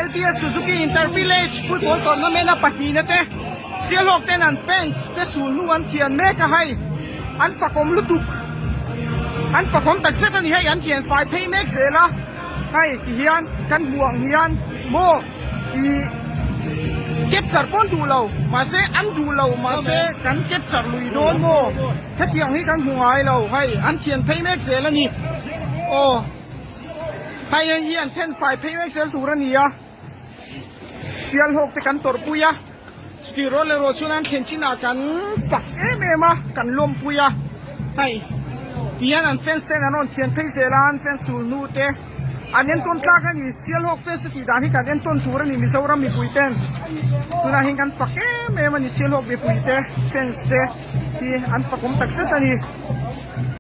LBS Suzuki Inter Village Football Tournament a pahnihna te Sialhawk ten an fans te sul hnu an thian mek a hei an fakawm lutuk an fakawm tak zet a ni hei an thian fai phei mek zel a hei ti hian kan hmuh ang hian maw ih capture pawn duh lo mahse an duh lo mahse kan capture lui dawn maw hetiang hi kan hmu ngai lo hei an thian phei mek zel a ni aw hei hei hi an then fai phei mek zel tur a ni a. Sialhawk te kan tawrhpui a, chutih rual erawh chuan an thlen chinah kan fak em em a, kan lawmpui a, hei ti hian an fans ten an rawn thian phei zel a, an fans sul hnu te an entawn tlak a ni, Sialhawk fans te tih dan hi kan entawn tur a ni Mizoram mipui ten, tunah hian kan fak em em a ni Sialhawk mipui te fans te hi an fakawm takzet a ni.